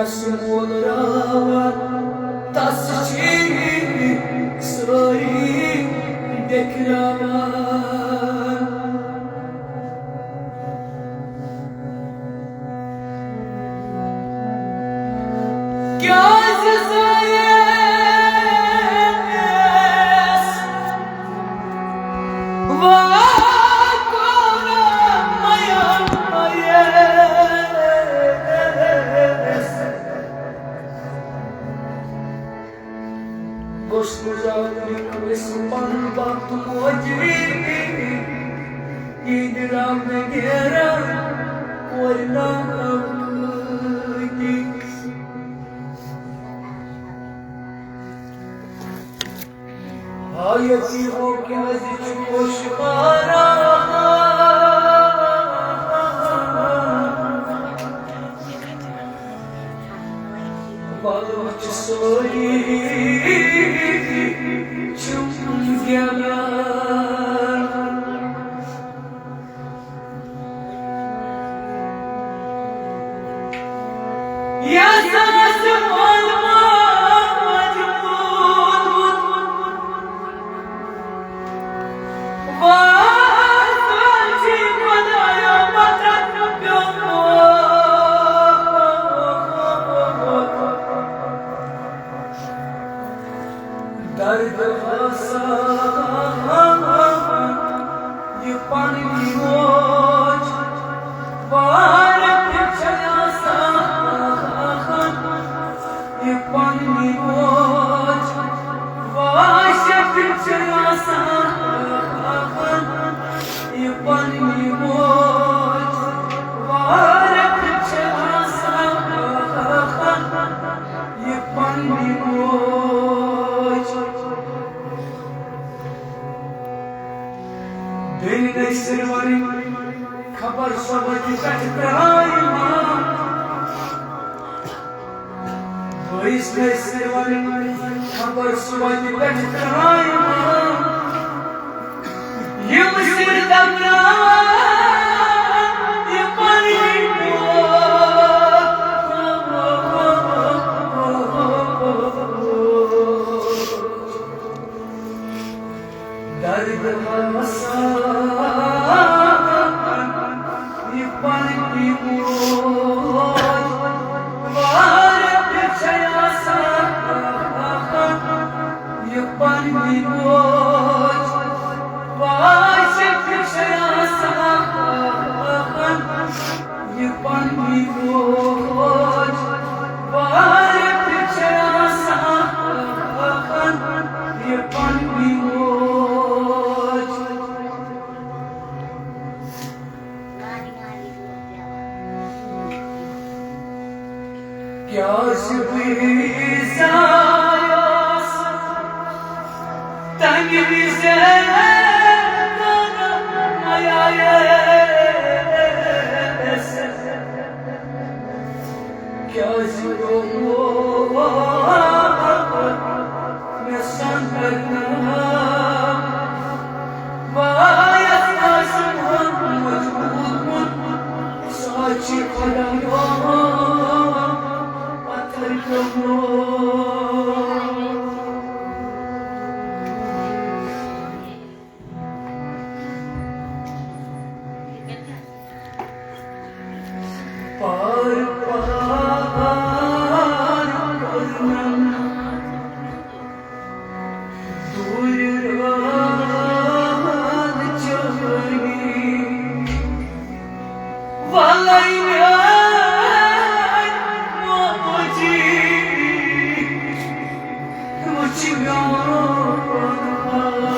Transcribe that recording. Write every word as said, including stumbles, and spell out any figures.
یس مول راوان، تس چھ سٲری بیٚکراوان۔ کیٛازِ زایَس وۄنۍ کوٚر میون مایَس؟ گوٚژھ نہٕ زانُن کٲنٛسہِ پنُن بخت موجی، یہِ درٛاو نہٕ نیران کورِ ناو کۭتی۔ ہایتی ہو کیٛازِ چھُ پوشہِ ماران؟ وَلُر چھِ سٲری چھِم گٮ۪وان۔ یَس آسہِ مول موج موٗدمُت، وَ سُہ چھِ خۄدایا پَتَن پیوٚمُت۔ درد آسان یہِ پننی موج، وارٕ تہِ چھے آسان یہِ پننی موج، واشک تہِ چھے آسان یہِ پننی موج، وارٕ تہِ چھے آسان یہِ پننی موج۔ بیٚنہِ نصرٕ وَنٕنۍ خبر سۄ وَتہِ پٮ۪ٹھ ترٛایہِ ما۔ بٲیِس نصرٕ وَنٕنۍ خبر سۄ وَتہِ پٮ۪ٹھ ترٛایہِ ما۔ یِم سِر دَبراوَن یہِ پَنٕنۍ موج۔ درد ہسان یہِ پننی موج، وارٕ تہِ چھے آسان یہِ پننی موج، واشک تہِ چھے آسان یہِ پننی موج، وارٕ تہِ چھے آسان یہِ پننی موج۔ کیٛازِ بہٕ زایوس تَمہِ وِزِ میٛایَس؟ کیٛازِ گوٚو مےٚ سۄنٛدر ناو؟ وایَس آسہِ مجبوٗر، سُہ چھِ خۄدایو پَتھر پیوٚمُت۔ پار پار کوٚرنم دوٗرِ رٲژ چٲنی۔ وَلَے میٛٲنۍ موجی، وٕچھ میون حال۔